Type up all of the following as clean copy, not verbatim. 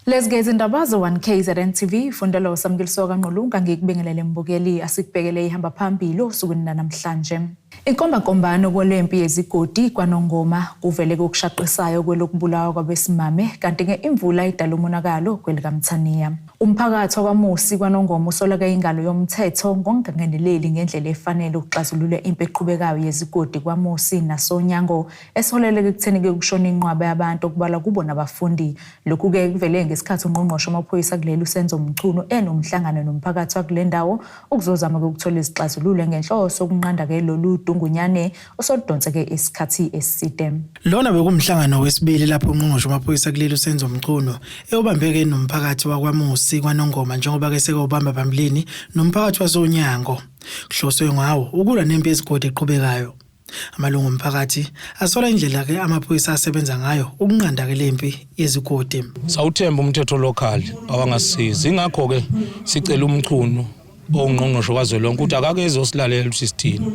Lezi ke izindaba ze-1 KZN TV fundela uSamukeliso kaNqolunga ngikubingelele mbukeli asikubhekele ihamba phambili osukwini lanamhlanje. Inkombankombano kwelempi yezigodi kwaNongoma kuvele kokushaqisayo kwelokubulawa kwabesimame kanti-ke imvula idala umonakalo kwelikaMthaniya. Umphakathi wakwaMusi kwaNongoma usoleke ingalo yomthetho ngokungangeneleli ngendlela efanele ukuxazulula impi eqhubekayo yezigodi kwaMusi nasoNyango esiholeleke ekutheni-ke kushone inqwaba yabantu okubalwa kubo nabafundi. Lokhu-ke kuvele ngesikhathi ungqongqoshe wamaphoyisa kuleli uSenzo Mchunu enomhlangano nomphakathi wakule ndawo ukuzozama-ke ukuthola izixazululo ngenhloso yokunqanda-ke lolu dungunyane osoludonseke isikhathi eside. Lona bekumhlangano wesibili lapho ungqongqoshe wamaphoyisa kuleli uSenzo Mchunu ewubambeke nomphakathi wakwaMusi kwaNongoma njengoba-ke sekewubamba phambilini nomphakathi wasoNyango. Kuhloswe ngawo ukulwa nempi yezigodi eqhubekayo. Amalungu omphakathi asola indlela-ke amaphoyisa asebenza ngayo ukunqanda-ke lempi yezigodi. Sawuthemba umthetho local awangasisizi. Ingakho-ke sicela uMchunu owungqongqoshe kazwelonke ukuthi akake ezosilalela ukuthi sithini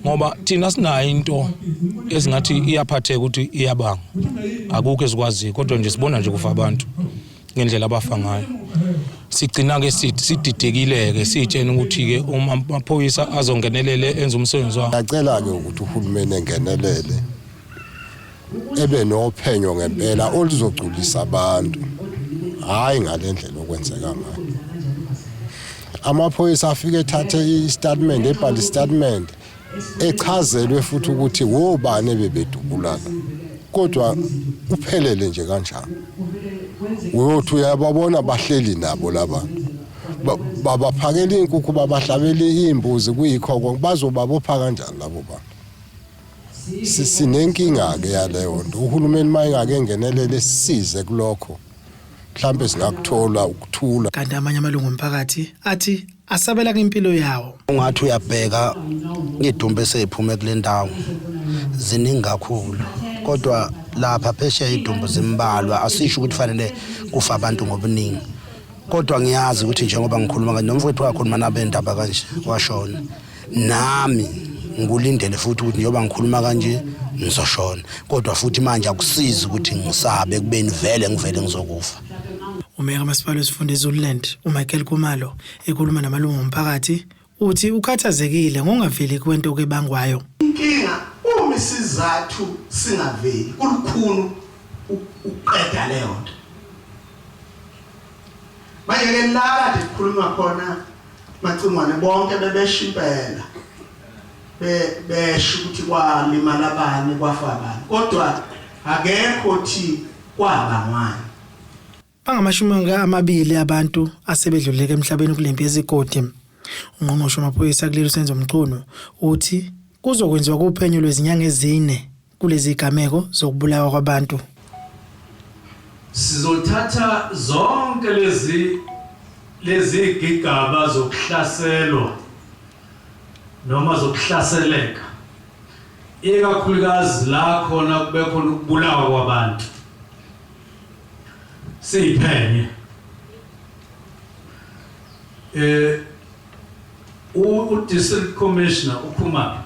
ngoba thina sinayo into ezingathi iyaphatheka ukuthi iyabanga akukho esikwaziyo kodwa nje sibona nje kufa abantu ngendlela abafa ngayo sigcina-ke sididekile-ke siyitshena ukuthi-ke uma amaphoyisa azongenelele enze umsebenzi wawo. Ngiyacela-ke ukuthi uhulumeni engenelele ebe nophenyo ngempela oluzogculisa abantu, hhayi ngale ndlela okwenzeka ngayo. Amaphoyisa afike ethathe isitatimende, ebhale isitatimende echazelwe futhi ukuthi wobani ebebedubulana kodwa kuphelele nje kanjalo. Uyothi uyababona bahleli nabo labantu babaphakela iy'nkukhu babahlabela iy'mbuzi kuyikho konke bazobabopha kanjani labo bantu. Sinenkinga-ke yaleyo nto uhulumeni uma engake engenelele sisize kulokho mhlampe singakuthola ukuthula. Kanti amanye amalungu omphakathi athi asabela kwimpilo yawo. Ungathi uyabheka idumbu eseyiphume kule ndawo ziningi kakhulu kodwa lapha phesheya idumbu zimbalwa asisho ukuthi fanele kufa abantu ngobuningi kodwa ngiyazi ukuthi njengoba ngikhuluma kanje nomfowethu wakhuluma nabendaba kanje washona nami ngikulindele futhi ukuthi njengoba ngikhuluma kanje ngizoshona kodwa futhi manje akusizi ukuthi ngisabe ekubeni vele ngivele ngizokufa. Umeya kaMasipala wesifunda iZululand uMichael Khumalo ekhuluma namalungu omphakathi uthi ukhathazekile ngokungaveli kwento ebangwayo. Inkinga uma isizathu singaveli kulukhuni ukuqeda leyo nto. Manje-ke la kade kukhulunywa khona Macingwane bonke bebesho impela besho ukuthi kwalimala bani kwafa bani kodwa akekho othi kwabangwani. Bangamashumi amabili abantu asebedluleke emhlabeni kule mpi yezigodi. Ungqongqoshe wamaphoyisa kuleli uSenzo Mchunu uthi kuzokwenziwa kuphenyo lwezinyanga ezine kulezi zigameko zokubulawa kwabantu. Sizothatha zonke lezi lezi gigaba zokuhlaselwa noma zokuhlaseleka ikakhulukazi la khona kube khona ukubulawa kwabantu siyiphenye eh u district commissioner uKhumalo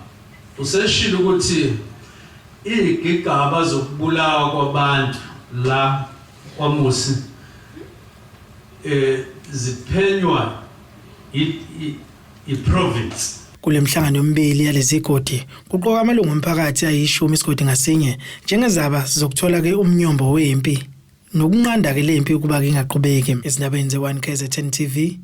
Useshilo ukuthi iy'gigaba zokubulawa kwabantu la kwaMusi eh ziphenywa i-province. Kule mihlangano yomibili yalezi zigodi kuqoka amalungu omphakathi ayishumi isigodi ngasinye njengezaba zokuthola-ke umnyombo wempi nokunqanda-ke le mpi ukuba-ke ingaqhubeki. Ezindabeni ze-1 KZN TV,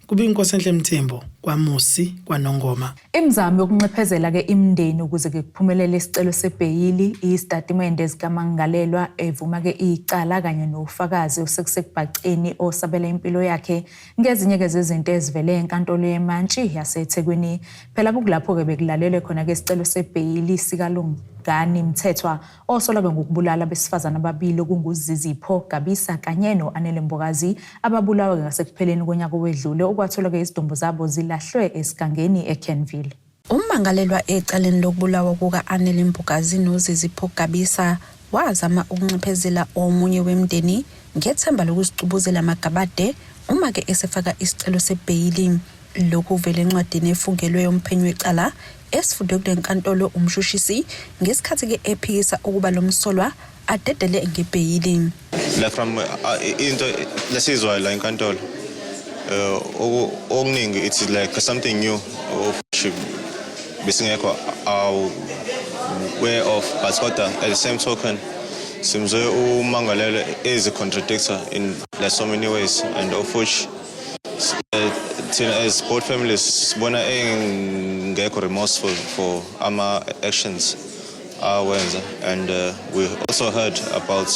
Kube iNkosenhle Mthembu kwaMusi kwaNongoma. Imizamo yokunxephezela ke imindeni ukuze ke kuphumelele isicelo sebheyili, izitatimende zikamangalelwa evuma ke icala kanye nofakazi osekusekubhaceni osabela impilo yakhe ngezinye ke zezinto ezivele enkantolo yemantshi yaseThekwini. Phela kukulapho ke bekulalelwe khona ke isicelo sebheyili sikaLungani Mthethwa Osolwa ngokubulala abesifazane ababili okunguZizipho Gabisa kanye no-Anele Mbokazi ababulawa ngasekupheleni konyaka owedlule okwatholwa-ke izidumbu zabo zilahlwe esigangeni eKenville. Ummangalelwa ecaleni lokubulawa kuka-Anele Mbokazi noZizipho Gabisa wazama ukunxephezela omunye wemndeni ngethemba lokuzicubuzela amagabade uma-ke esefaka isicelo sebheyili. Lokhu kuvele encwadini efungelwe yomphenyi wecala esifundwe kule nkantolo umshushisi ngesikhathi-ke ephikisa ukuba lo msolwa Adedele ngebheyili. La from into lesizwayo la enkantolo, okuningi it's like something new of which besingekho aware of, but kodwa at the same token simzwe umangalelwa is a contradictor in like so many ways, and of which thina as both families sibona engekho remorseful for ama actions awenza. And we also heard about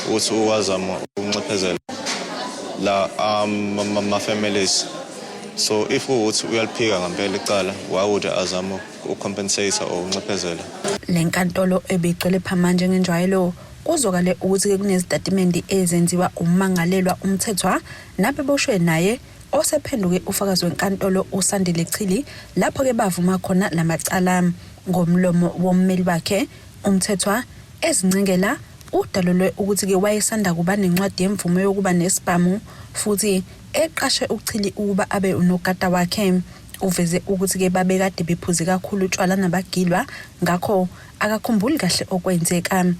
ukuthi uwazama ukunxephezela la ama-families, so if ukuthi uyaliphika ngempela icala, why would azama ukucompensate or unxephezela? Le nkantolo ebigcwele phama njengenjwayelo. Kuzwakale ukuthi-ke kunezitatimende ezenziwa ummangalelwa uMthethwa nabeboshwe naye osephenduke ufakazi wenkantolo uSandile Chili, lapho-ke bavuma khona lamacala ngomlomo wommeli wakhe. UMthethwa ezincengela udalulwe ukuthi-ke wayesanda kuba nencwadi yemvume yokuba nesibhamu futhi eqashe uChili ukuba abe unogada wakhe. Uveze ukuthi-ke babekade bephuze kakhulu utshwala nabagilwa, ngakho akakhumbuli kahle okwenzeka.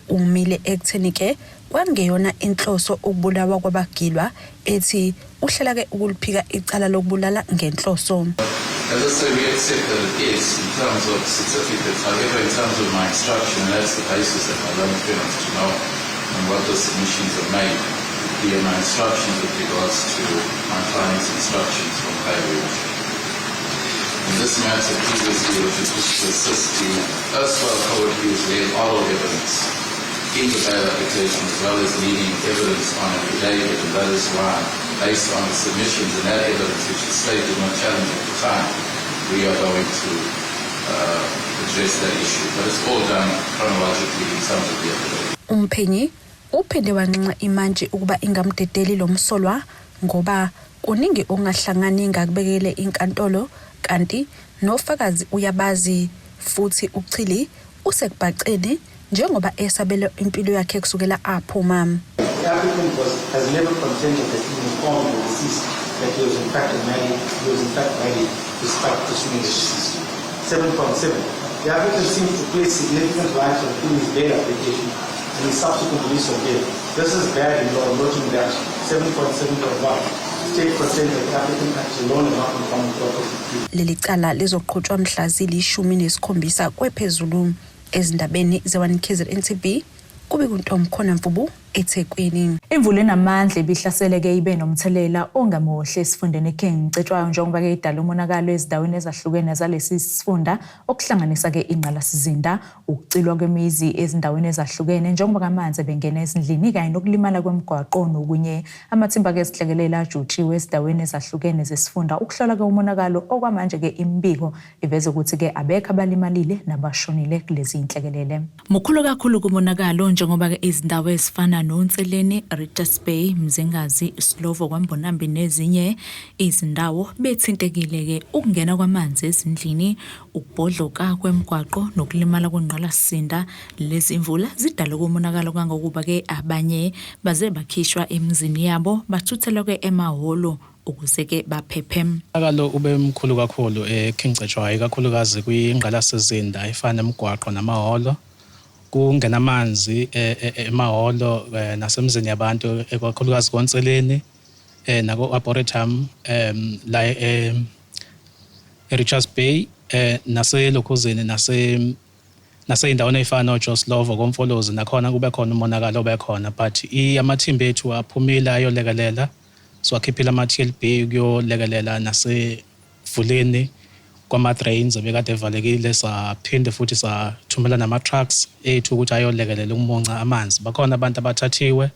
Umile ekutheni-ke kwangeyona inhloso ukubulawa kwabagilwa, ethi uhlela-ke ukuliphika icala lokubulala ngenhloso. As I say, we accept that it is in terms of certificates. However, in terms of my instruction, and that's the basis that my learned friend wants to know and what the submissions are made, be my instructions with regards to my client's instructions from Cairo. In this matter, previously, which is to assist the erstwhile co-accused led oral evidence in the bail application as well as leading evidence on affidavit, and that is why, based on the submissions and that evidence, which the state did not challenge at the time, we are going to address that issue. But it's all done chronologically in terms of the affidavit. Umphenyi uphinde wanxenxa imantshi ukuba ingamdedeli lo msolwa ngoba kuningi okungahlangani ngakubekele inkantolo, kanti nofakazi uyabazi, futhi uChili usekubhaceni njengoba esabele impilo yakhe kusukela aphuma. The applicant has never contended that he informed the deceased that he was in fact married, he was in fact married despite pursuing the deceased. 7.7. The applicant seems to place significant reliance on his bail application and his subsequent release on bail. This is bad in law, noting that 7.7.1 State contends that the applicant acts alone and not in common purpose with Leli cala lizoqhutshwa mhla zili-17 kwephezulu. Ezindabeni ze-1 KZN TV, kube kuntomkhona Mvubu, eThekwini. Imvula enamandla ibihlaseleke ibe nomthelela ongamuhle esifundeni King Cetshwayo, njengoba-ke idala umonakalo ezindaweni ezahlukene zalesi sifunda, okuhlanganisa-ke ingqalasizinda, ukucilwa kwemizi ezindaweni ezahlukene njengoba amanzi ebengena ezindlini, kanye nokulimala kwemigwaqo nokunye. Amathimba-ke ezinhlekelele ajutshiwe ezindaweni ezahlukene zesifunda ukuhlola-ke umonakalo. Okwamanje-ke imibiko iveza ukuthi-ke abekho abalimalile nabashonile kulezi inhlekelele. Mukhulu kakhulu kumonakalo njengoba-ke izindawo ezifana noNseleni, Richards Bay, Mzingazi, Slovo, KwaMbonambi nezinye izindawo bethintekile-ke ukungena kwamanzi ezindlini, ukubhodloka kwemigwaqo nokulimala kwengqalasizinda. Lezi imvula zidale umonakalo kangangokuba-ke abanye baze bakhishwa emizini yabo bathuthelwa-ke emahholo ukuze-ke baphephe. Umonakalo ube mkhulu kakhulu eKing Cetshwayo, ikakhulukazi kwingqalasizinda efana nemigwaqo namahholo. Kungena amanzi emahholo nasemizini yabantu, ikakhulukazi koNseleni nako Arboretum la eRichards Bay, naselokhuzeni nasey'ndaweni ey'fana noJoe Slovo, koMfolozi, nakhona kube khona umonakalo obekhona, but amathimba ethu aphumile ayolekelela. Siwakhiphile ama-TLB kuyolekelela nasevuleni kwama-drains ebekade evalekile, saphinde futhi sathumela nama-trucks ethu ukuthi ayolekelela ukumunca amanzi. Bakhona abantu abathathiwe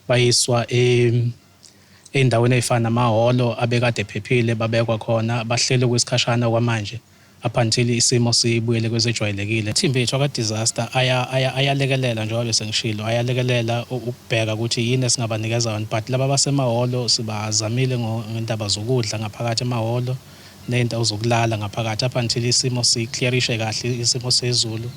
bayiswa ey'ndaweni ey'fana namahholo abekade ephephile, babekwa khona, bahleli okwesikhashana kwamanje up until isimo sibuyele kwezejwayelekile. Ithimba ethu aka-disaster ayalekelela njengoba bese ngishilo, ayalekelela ukubheka ukuthi yini esingabanikeza yona, but laba abasemahholo sibazamile ngendaba zokudla ngaphakathi emahholo ney'ndawo zokulala ngaphakathi up until isimo si-clearishe kahle, isimo sezulu.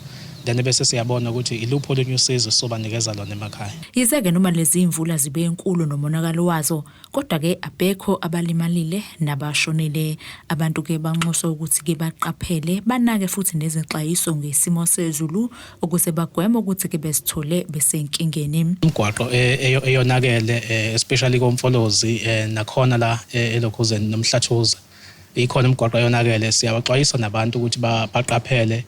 Then bese siyabona ukuthi iluphi olunye usizo sobanikeza lona emakhaya. Yize-ke noma lezi imvula zibe enkulu nomonakalo wazo, kodwa-ke abekho abalimalile nabashonile. Abantu-ke banxuswa ukuthi-ke baqaphele, banake futhi nezixwayiso ngesimo sezulu ukuze bagweme ukuthi-ke bezithole besenkingeni. Imigwaqo eyonakele especially koMfolozi nakhona la elokhuzeni noMhlathuze ikhona imigwaqo eyonakele. Siyabaxwayisa nabantu ukuthi baqaphele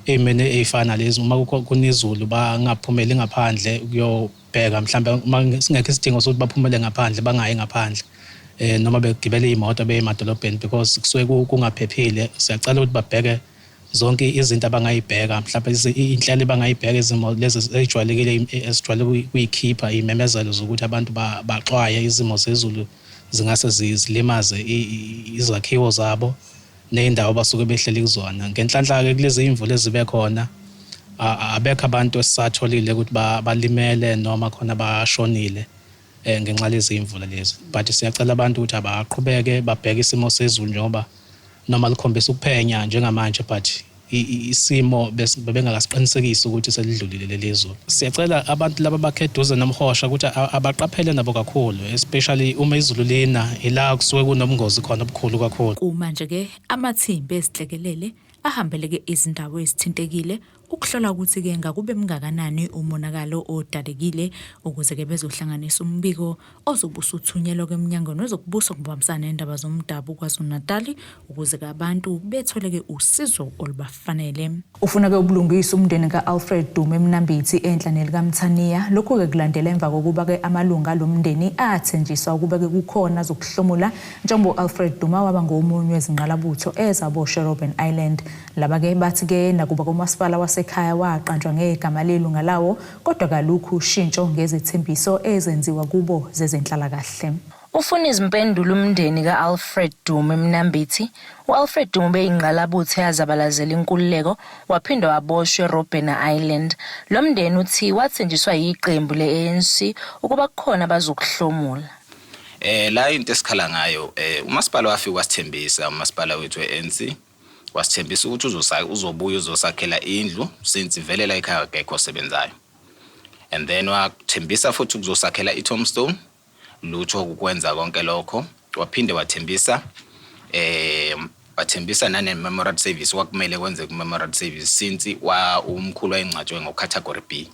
ey'meni ey'fana lezi, uma kunezulu bangaphumeli ngaphandle ukuyobheka, mhlambe uma singekho isidingo sokuthi baphumele ngaphandle bangayi ngaphandle, noma begibele iy'moto beye emadolobheni because kusuke kungaphephile. Siyacela ukuthi babheke zonke izinto abangayibheka, mhlawumbe iy'nhlelo abangayibheka, izimo lezi ey'jwayelekile esijwayele ukuyikhipha, iy'memezelo zokuthi abantu baxwaye izimo zezulu zingase zilimaze izakhiwo zabo ney'ndawo abasuke behleli kuzona. Ngenhlanhla-ke kulezi iy'mvula ezibe khona abekho abantu esisatholile ukuthi balimele noma khona bashonile ngenxa lezi iy'mvula lezi, but siyacela abantu ukuthi abaqhubeke babheke isimo sezulu njengoba noma likhombisa ukuphenya njengamanje, but isimo bebengakasiqinisekisi ukuthi selidlulile leli zulu. Siyacela abantu laba bakhe eduze nomhosha ukuthi abaqaphele nabo kakhulu, especially uma izulu lina, ila kusuke kunobungozi khona obukhulu kakhulu. Kumanje-ke amathimba ezinhlekelele ahambeleke izindawo ezithintekile ukuhlola ukuthi-ke ngakube mngakanani umonakalo odalekile ukuze-ke bezohlanganisa umbiko ozobe usuthunyelwa kweMnyangweni wezokuBusa ngokubambisana nendaba zomdabu KwaZulu-Natali ukuze-ke abantu bethole-ke usizo olubafanele. Ufuna-ke ubulungisa umndeni ka-Alfred Duma eMnambithi enhla nelikaMthaniya. Lokhu-ke kulandela emva kokuba-ke amalungu alo mndeni athenjiswa ukuba-ke kukhona azokuhlomula njengoba u-Alfred Duma waba ngomunye wezingqalabutho ezaboshwa eRobben Island. Laba-ke bathi-ke nakuba kumasipala wasekhaya waqanjwa ngegama lelunga lawo, kodwa kalukho ushintsho ngezethembiso ezenziwa kubo zezenhlalakahle. Ufuna izimpendulo umndeni ka-Alfred Duma eMnambithi. U-Alfred Duma ubeyingqalabutho eyazabalazela inkululeko waphinda waboshwa eRobben Island. Lo mndeni uthi wathenjiswa yiqembu le-ANC ukuba kukhona abazokuhlomula. La into esikhala ngayo, umasipala wafika wasithembisa, umasipala wethu we-ANC wasithembisa ukuthi uzobuya uzosakhela indlu since vele la ekhaya akekho osebenzayo, and then wathembisa futhi ukuzosakhela i-tombstone. Lutho ukwenza konke lokho. Waphinde wathembisa nane-memorial service. Kwakumele kwenzeke ku-memorial service since wa umkhulu wayengcwatshwe ngo-category B,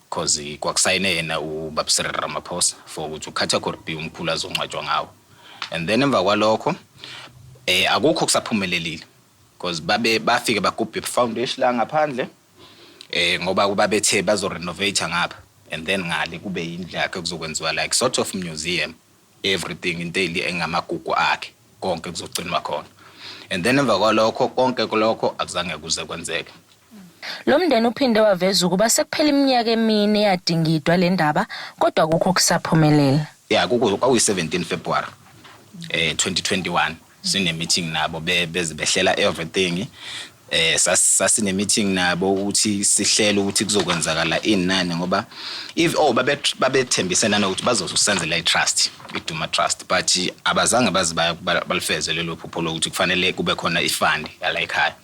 cause kwakusayine yena ubaba Cyril Ramaphosa for ukuthi u-category B umkhulu azongcwatshwa ngawo. And then emva kwalokho akukho kusaphumelelile because babe bafike bagubhe foundation la ngaphandle, ngoba babethe bazo renovate ngapha and then ngale kube indlu yakhe, kuzokwenziwa like sort of museum, everything, into engamagugu akhe konke kuzogcinwa khona. And then emva kwalokho konke kulokho akuzange kuze kwenzeke. Lo mndeni uphinde waveza ukuba sekuphela iminyaka 4 yadingidwa le ndaba, kodwa akukho kusaphumelela. Yeah, kwakuyi-17 February 2021 sine meeting nabo, beze behlela everything. Sasine meeting nabo ukuthi sihlele ukuthi kuzokwenzakala inani, ngoba if oh babethembise nanokuthi bazosenzela i-trust, iDuma Trust, but abazange baze balifeze lelo phupho lokuthi kufanele kube khona i-fund yala ekhaya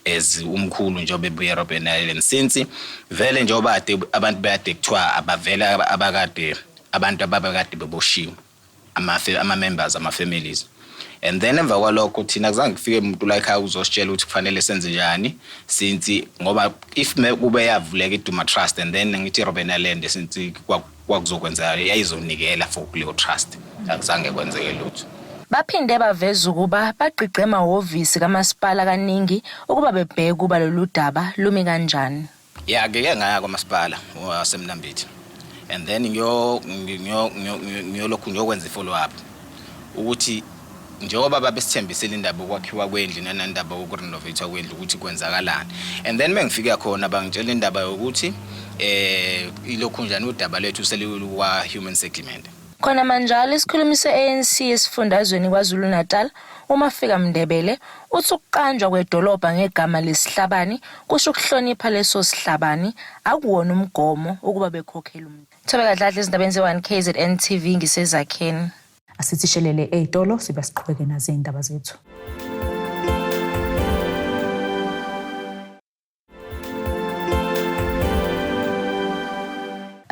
as umkhulu njengoba ebuye eRobben Island, since vele njengoba kade abantu bayade kuthiwa abavele abakade abantu ababekade beboshiwe, ama-members ama-families. And then emva kwalokho thina kuzange kufike umuntu la ekhaya uzositshela ukuthi kufanele senze njani, since ngoba if kube yavuleka iDuma Trust and then ngithi Robben Island, since kwakuzokwenzeka yayizonikela for kuleyo trust, akuzange kwenzeke lutho. Baphinde baveza ukuba bagqigqe emahhovisi kamasipala kaningi ukuba bebheke ukuba lolu daba lumi kanjani. Ya, ngike ngaya kwamasipala waseMnambithi and then ngiyolokhu ngiyokwenza i-follow up ukuthi njengoba babesithembisile indaba yokwakhiwa kwendlu nanandaba yokurenovate kwendlu ukuthi kwenzakalani. And then mengifika khona bangitshela indaba yokuthi ilokhu njani udaba lethu selukwa human settlement. Khona manjalo, isikhulumi se-ANC esifundazweni KwaZulu-Natal, uMafika Mndebele, uthi ukuqanjwa kwedolobha ngegama lesihlabani kusho ukuhlonipha leso sihlabani, akuwona umgomo ukuba bekhokhele umuntu. Thobeka Dladla, ezindabeni ze-1 KZN TV, ngiseZakheni. Asithi shelele ey'tolo, sibe siqhubeke nazo iy'ndaba zethu.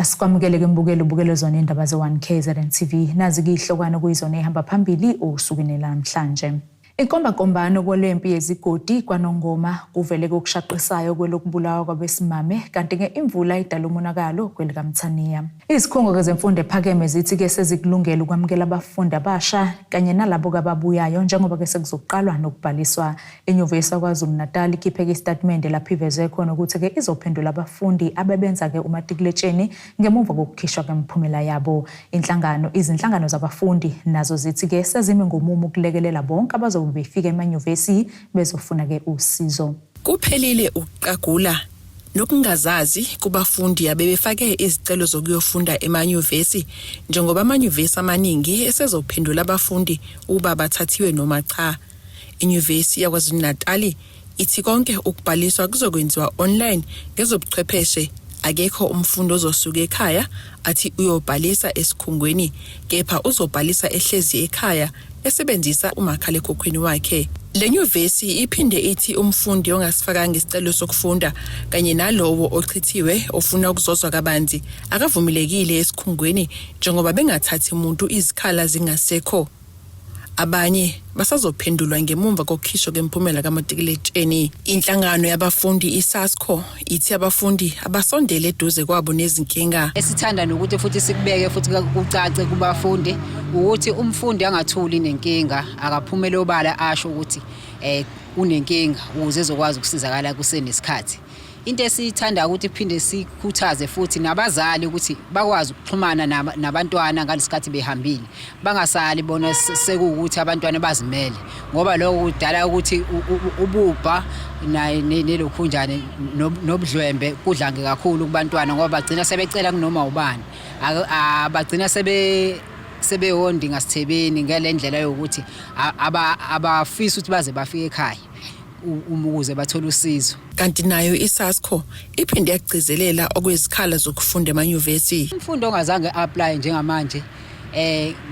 Asikwamukele ke mbukeli, ubukele zona indaba ze-1 KZN TV. Nazi ke ihlokwana kuyizona ehamba phambili osukwini namhlanje. Inkombakombano kwelwempi yezigodi kwaNongoma kuvele kokushaqisayo kwelokubulawa kwabesimame, kanti-ke imvula idala umonakalo kwelikaMthaniya. Izikhungo-ke zemfundo ephakeme zithi-ke sezikulungele ukwamukela abafundi abasha kanye nalabo-ke ababuyayo, njengoba-ke sekuzoqalwa nokubhaliswa. Inyuvesi yaKwaZulu-Natal ikhiphe-ke isitatimende lapho iveze khona ukuthi-ke izophendula abafundi abebenza-ke umatikuletsheni ngemuva kokukhishwa kwemiphumela yabo. Inhlangano izinhlangano zabafundi nazo zithi-ke sezime ngomumo ukulekelela bonke abazobe befika emanyuvesi bezofuna-ke usizo. Kuphelile ukuqagula nokungazazi kubafundi abebefake izicelo zokuyofunda emanyuvesi, njengoba amanyuvesi amaningi esezophendula abafundi ukuba bathathiwe noma cha. Inyuvesi yaKwaZulu-Natali ithi konke ukubhaliswa kuzokwenziwa online ngezobuchwepheshe. Akekho umfundi ozosuka ekhaya athi uyobhalisa esikhungweni, kepha uzobhalisa ehlezi ekhaya esebenzisa umakhalekhukhwini wakhe. Le nyuvesi iphinde ithi umfundi ongasifakanga isicelo sokufunda kanye nalowo ochithiwe ofuna ukuzozwa kabanzi akavumelekile esikhungweni, njengoba bengathathi umuntu izikhala zingasekho. Abanye basazophendulwa ngemumva kokukhishwa kwemiphumela kamatikuletsheni. Inhlangano yabafundi iSASCO ithi abafundi abasondele eduze kwabo nezinkinga. Esithanda nokuthi futhi sikubeke futhi kucace kubafundi ukuthi umfundi angathuli nenkinga, akaphumele obala asho ukuthi unenkinga ukuze ezokwazi ukusizakala kusenesikhathi. Into esiyithanda ukuthi phinde sikhuthaze futhi nabazali ukuthi bakwazi ukuxhumana nabantwana ngalesikhathi behambile, bangasali bona sekuwukuthi abantwana bazimele, ngoba lokho kudala ukuthi ububha nelokhunjane nobudlwembe kudlange kakhulu kubantwana, ngoba bagcina sebecela kunoma ubani, bagcina sebewondinga sithebeni ngale ndlela yokuthi abafisi ukuthi baze bafike ekhaya uma ukuze bathole usizo. Kanti nayo iSASCO iphinde yagcizelela okwezikhala zokufunda emanyuvesi. Umfundi ongazange apply njengamanje,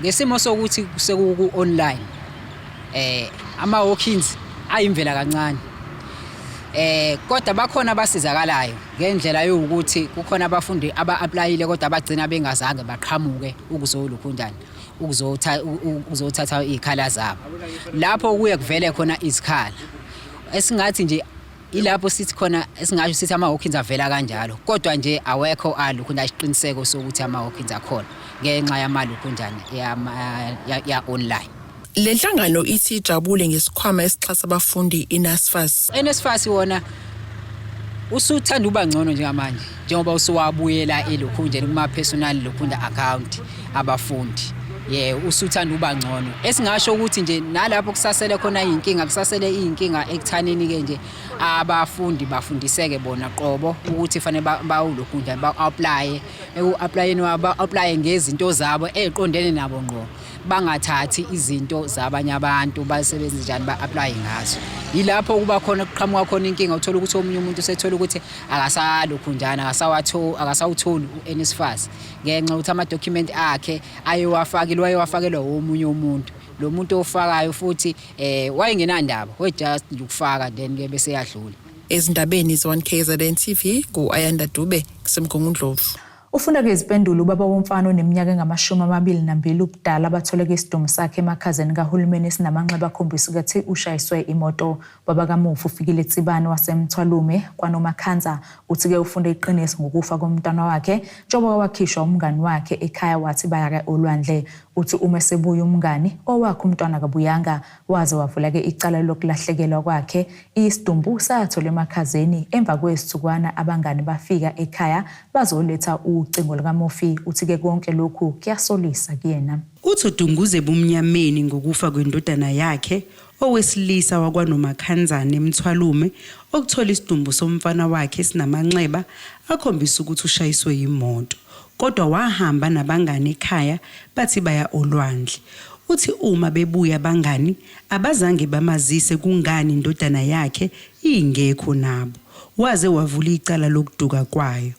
ngesimo sokuthi sekuku online, ama walk-ins ayimvela kancane, kodwa bakhona abasizakalayo ngendlela yokuthi kukhona abafundi aba-applyile kodwa abagcina bengazange baqhamuke ukuzolukhunjani ukuzothatha izikhala zabo, lapho kuye kuvele khona izikhala esingathi nje ilapho sithi khona esingasho sithi ama-walk-ins avela kanjalo, kodwa nje awekho alokhu isiqiniseko sokuthi ama-walk-ins akhona ngenxa yamalokhunjani ya online. Le nhlangano ithi ijabule ngesikhwama esixhasa abafundi iNSFAS. NSFAS wona usuthanda uba ngcono njengamanje, njengoba usuwabuyela elokhunjeni kuma-personal lokhunja account abafundi, ye usuthanda uba ngcono. Esingasho ukuthi nje nalapho kusasele khona iy'nkinga, kusasele iy'nkinga ekuthaneni-ke nje abafundi bafundiseke bona qobo ukuthi fanele bawulokhunja ba-applye, eku-applyeni ba-applye ngezinto zabo ey'qondene nabo ngqo, bangathathi izinto zabanye abantu basebenze njani ba-applye ngazo. Yilapho kuba khona kuqhamuka khona inkinga, uthola ukuthi omunye umuntu usethola ukuthi akasalokhunjana akasawutholi u-NSFAS ngenxa yokuthi amadokhumenti akhe ayewafakile wayewafakelwa omunye umuntu. Lo muntu ofakayo futhi wayengenandaba, we-just nje ukufaka, then ke bese yadlula. Ezindabeni ze-1 KZN TV, ngu-Ayanda Dube kuseMgungundlovu. Ufuna-ke izimpendulo ubaba womfana oneminyaka engama-22 ubudala abatholeke isidumbu sakhe emakhazeni kahulumeni esinamanxeba akhombisa ukuthi ushayiswe imoto. Baba kamufi uFikile Tsibane waseMthwalume kwaNomakhanza uthi-ke ufunde iqiniso ngokufa komntwana wakhe njengoba wakhishwa umngani wakhe ekhaya wathi baya-ke olwandle. Uthi uma esebuya umngani owakhe umntwana kabuyanga, waze wavula-ke icala lokulahlekelwa kwakhe. Isidumbu satholwa emakhazeni emva kwezithukwana abangani bafika ekhaya bazoletha ucingo lukamufi. Uthi-ke konke lokhu kuyasolisa kuyena. Uthi udunguze ebumnyameni ngokufa kwendodana yakhe owesilisa wakwaNomakhanzane eMthwalume okuthola isidumbu somfana wakhe esinamanxeba akhombisa ukuthi ushayiswe yimoto, kodwa wahamba nabangani ekhaya bathi baya olwandle. Uthi uma bebuya abangani abazange bamazise kungani indodana yakhe ingekho nabo, waze wavula icala lokuduka kwayo.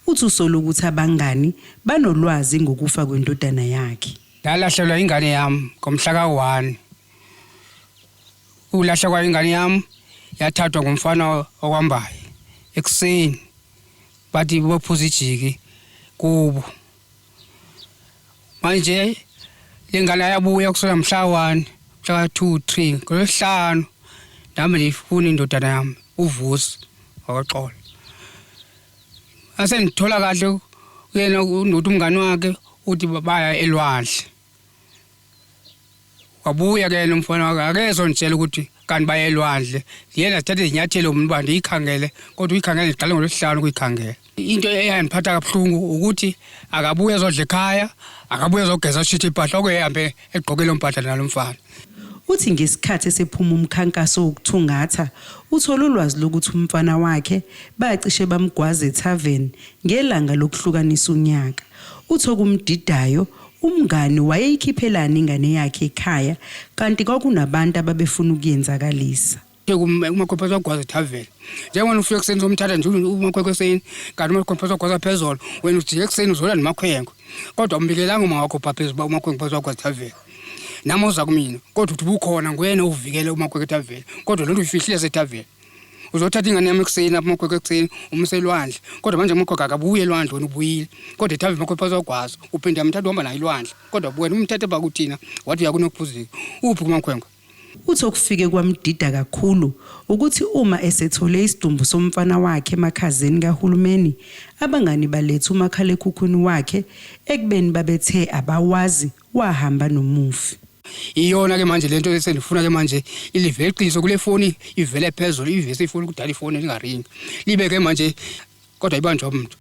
Uthi usola ukuthi abangani banolwazi ngokufa kwendodana yakhe. Ngalahlelwa ingane yami ngomhla ka-1. Ulahlekwa ingane yami yathathwa ngumfana okwambayi ekuseni, bathi bophuza ijiki. Kubo manje lengane ayabuya kusukela mhla 1, mhla 2, 3, ngolwesihlanu nami ngiyifuna indodana yami uVusi wakaXolo. Asengithola kahle kuyena unothi umngane wakhe uthi baya elwandle. Wabuya ke lo mfana wakhe akezongitshela ukuthi kanti baye elwandle. Yena sithathe izinyathelo mina uba ndiyikhangele, kodwa uyikhangele ndiqale ngolwesihlanu ukuyikhangela. Into eyayindiphatha kabuhlungu ukuthi akabuye ezodla ekhaya, akabuye ezogeza ashitshe impahla, oko ehambe egqoke loo mpahla nalo mfana. Uthi ngesikhathi esephuma umkhankaso wokuthungatha, uthole ulwazi lokuthi umfana wakhe bacishe bamgwaza ethaveni ngelanga lokuhlukanisa unyaka. Uthi okumdidayo, umngani wayeyikhiphelani ingane yakhe ekhaya kanti kwakunabantu ababefuna ukuyenzakalisa. Umakhwephe wagwaza ethaveni. Njengoba ufika ekuseni somthatha nje umakhwekwe ekuseni, kanti umakhwekwe wagwaza phezolo, wena ujike ekuseni uzola nomakhwenkwe. Kodwa umbikelanga uma wakho pha phezulu uba umakhwenkwe phezulu wagwaza ethaveni. Nami uza kumina, kodwa uthi ubukhona nguyena ovikele umakhwekwe ethaveni. Kodwa lento uyifihlile sethaveni. Uzothatha ingane yami ekuseni apha umakhwekwe ekuseni umuse elwandle. Kodwa manje umakhwekwe akabuyi elwandle, wena ubuyile. Kodwa ethaveni umakhwekwe phezulu wagwaza, uphinde uyamthatha uhamba naye elwandle. Kodwa wena umthathe bakuthina wathi uya kunophuzile. Uphi kumakhwenkwe? Uthi okufike kwamdida kakhulu ukuthi uma esethole isidumbu somfana wakhe emakhazeni kahulumeni, abangani baletha umakhalekhukhwini wakhe ekubeni babethe abawazi wahamba nomufi. Iyona ke manje lento esendifuna ke manje ilive iqiniso kule foni ivele phezulu ivese ifoni kudala ifoni lingaringi libe ke manje kodwa ibanjwa umuntu.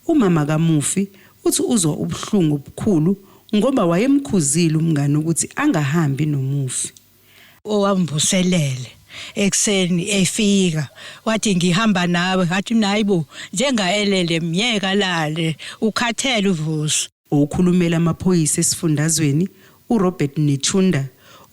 Umama kamufi uthi uzwa ubuhlungu obukhulu ngoba wayemkhuzile umngani ukuthi angahambi nomufi. Owamvuselele ekuseni efika wathi ngihamba nawe, ngathi mina hayibo njengaelele myeka lale ukhathele uVusi. Okhulumela amaphoyisa esifundazweni uRobert Netshiunda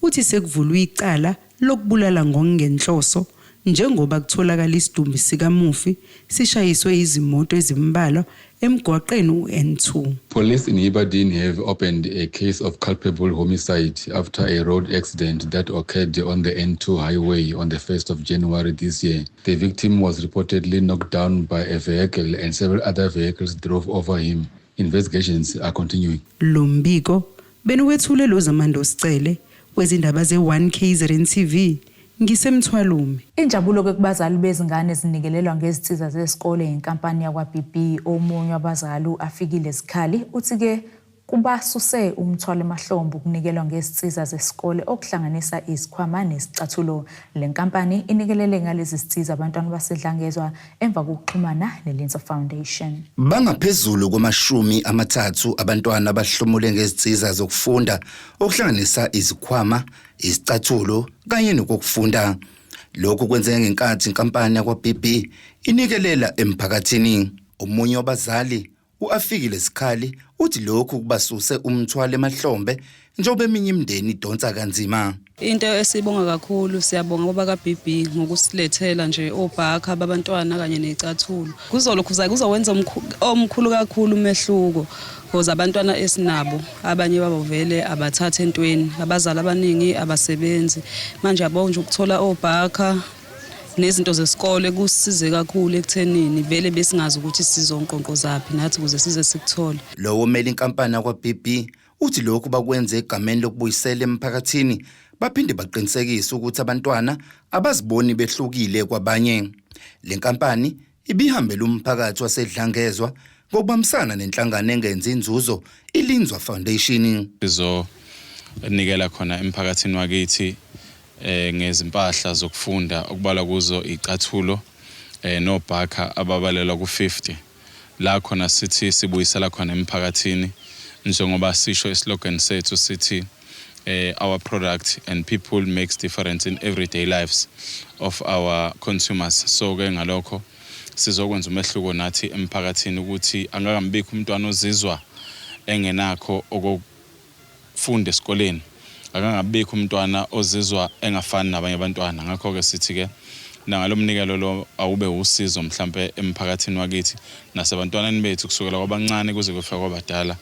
uthi sekuvulwe icala lokubulala ngokungenhloso njengoba kutholakala isidumbu sikamufi sishayiswe izimoto ezimbalwa emgwaqeni u-N2. Police in Hibberdene have opened a case of culpable homicide after a road accident that occurred on the N2 highway on the 1st of January this year. The victim was reportedly knocked down by a vehicle and several other vehicles drove over him. Investigations are continuing. Lo mbiko beniwethule lo Zamando Sicele wezindaba ze-1 KZN TV ngiseMthwalume. Injabulo ke kubazali bezingane zinikelelwa ngezinsiza zesikole inkampani yakwa-BB. Omunye wabazali uAfikile Zikhali uthi ke kubasuse umthwalo emahlombe ukunikelwa ngezinsiza zesikole okuhlanganisa izikhwama nezicathulo. Le nkampani inikelele ngalezi zinsiza abantwana baseDlangezwa emva kokuxhumana neLinso Foundation. Bangaphezulu kwama-30 abantwana abahlomule ngezinsiza zokufunda okuhlanganisa izikhwama, izicathulo kanye nokufunda. Lokhu kwenzeke ngenkathi inkampani yakwa-BB inikelela emphakathini. Omunye wabazali uAfikile Sikhali uthi lokhu kubasuse umthwalo emahlombe njengoba eminye imindeni idonsa kanzima. Into esibonga kakhulu, siyabonga baba ka-BB ngokusilethela nje obhakha babantwana kanye necathulo. Kuzolokhu kuzowenza omkhulu kakhulu umehluko because abantwana esinabo abanye babo vele abathatha entweni, abazali abaningi abasebenzi. Manje yabo nje ukuthola obhakha nezinto zesikole kusisize kakhulu ekuthenini vele besingazi ukuthi sizonqonqozaphi nathi ukuze size sikuthole. Lowo mele inkampani yakwa-BB uthi lokhu bakwenze egameni lokubuyisela emphakathini, baphinde baqinisekise ukuthi abantwana abaziboni behlukile kwabanye. Le nkampani ibihambela umphakathi waseDlangezwa ngokubambisana nenhlangano engenzi inzuzo iLinzwa Foundation. Sizonikela khona emphakathini wakithi ngezimpahla zokufunda okubalwa kuzo icathulo nobhakha ababalelwa ku-50, la khona sithi sibuyisela khona emphakathini njengoba sisho islogan sethu sithi our product and people makes difference in everyday lives of our consumers. So ke ngalokho sizokwenza umehluko nathi emphakathini ukuthi angakambikho umntwana ozizwa engenakho okokufunda esikoleni, akangabikho umntwana ozizwa engafani nabanye abantwana. Ngakho-ke sithi-ke nangalomnikelo lo awube usizo mhlampe emphakathini wakithi nasebantwaneni bethu kusukela kwabancane kuze kufika kwabadala,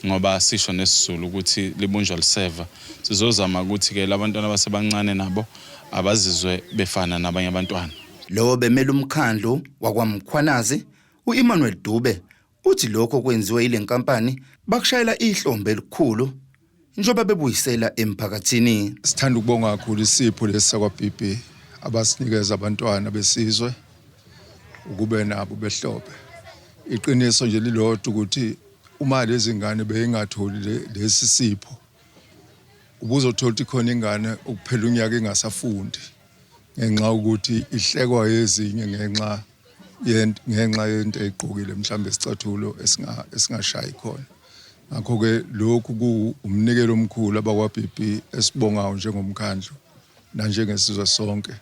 ngoba sisho nesiZulu ukuthi libunjwa liseva. Sizozama ukuthi-ke labantwana abasebancane nabo abazizwe befana nabanye abantwana. Lowo bemele umkhandlu wakwaMkhwanazi uEmmanuel Dube. uthi lokho kwenziwe ile nkampani bakushayela ihlombe elikhulu njengoba bebuyisela emphakathini. Sithanda ukubonga kakhulu isipho lesi sakwa-BB abasinikeza abantwana besizwe ukube nabo behlobe. Iqiniso nje lilodwa ukuthi uma lezi ngane beyingatholi lesi sipho ubuzothola ukuthi khona ingane ukuphela unyaka ingasafundi ngenxa ukuthi ihlekwa yezinye ngenxa ngenxa yento eyigqokile mhlawumbe isicathulo esingashayi khona. Ngakho-ke lokhu kuwumnikelo omkhulu abakwa-BB esibongayo njengomkhandlu nanjengesizwe sonke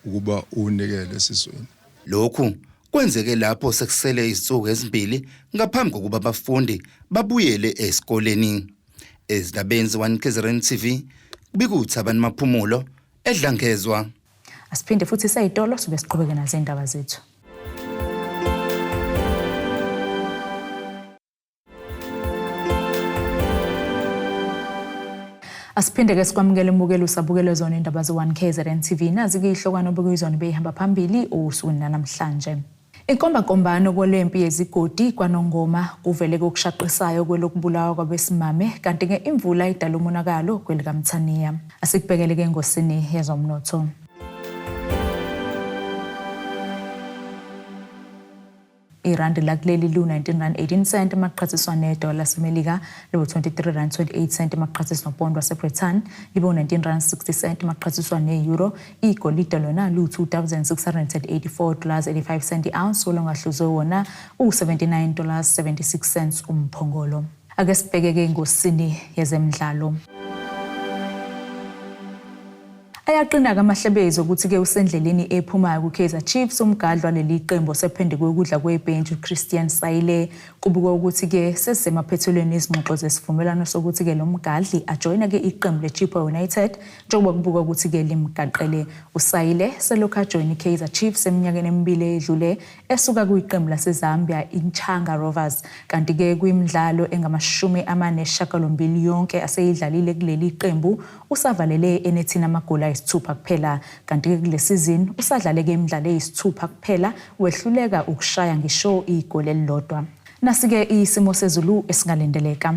ukuba uwunikele esizweni. Lokhu kwenzeke lapho sekusele izinsuku ezimbili ngaphambi kokuba abafundi babuyele esikoleni. Ezindabeni ze-1 KZN TV, kubika uThabani Maphumulo, eDlangezwa. Asiphinde futhi seyitolo sibe siqhubeke nazo indaba zethu. Asiphinde ke sikwamukele mbukeli usabukele zona indaba ze-1 KZN TV. Nazi ke ihlokwana obekuyizona beyihamba phambili usukwini namhlanje. Inkombankombano kwelwempi yezigodi kwaNongoma kuvele kokushaqisayo kwelokubulawa kwabesimame kanti ke imvula idala umonakalo kwelikaMthaniya. Asikubhekele ke engosini yezomnotho. Irandi lakuleli liwu-19 rand 18 cent uma kuqhathiswa nedola laseMelika liwu-23 rand 28 cent uma kuqhathiswa nopondo waseBrithani libe-19 rand 60 cent uma kuqhathiswa ne-euro. Igolide lona liwu-2684 dollars 85 cent i-ounce, olungahluzwe wona uwu-79 dollars 76 cents umphongolo. Ake sibheke-ke engosini yezemidlalo. Ayaqina-ke amahlebezi okuthi-ke usendleleni ephumayo kuKaizer Chiefs umgadli waleli qembu osephenduke ukudla kwebhentshi uChristian Saile. Kubikwa ukuthi-ke sezisemaphethelweni izingxoxo zesivumelwano sokuthi-ke lo mgadli ajoyine-ke iqembu leChippa United njengoba kubukwa ukuthi-ke limgaqele. USaile selokhu ajoyine iKaizer Chiefs eminyakeni emibili eyedlule esuka kwiqembu laseZambia iNchanga Rovers kanti-ke kwimidlalo engama-48 yonke aseyidlalile kuleli qembu usavalele enethini amagoli ayisithupha kuphela kanti-ke kule sizini usadlale-ke imidlalo eyisithupha kuphela wehluleka ukushaya ngisho igoli elilodwa. Nasi-ke isimo sezulu esingalindeleka.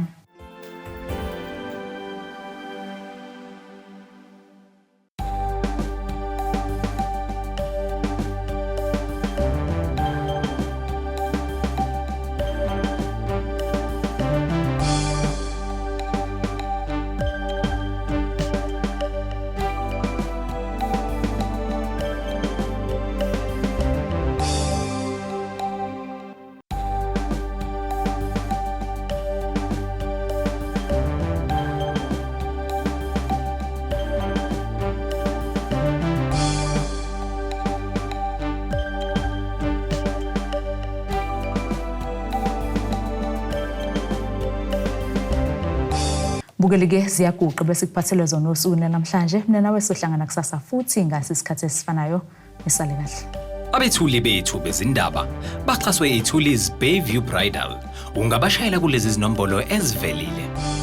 Bukeli ke ziyaguqa bese kuphathelwe zona osukwini namhlanje. Mina nawe sohlangana kusasa futhi ngasi isikhathi esifanayo. Nisale kahle. Abethuli bethu bezindaba baxhaswe iThuli's Bayview Bridal. Ungabashayela kulezi zinombolo ezivelile.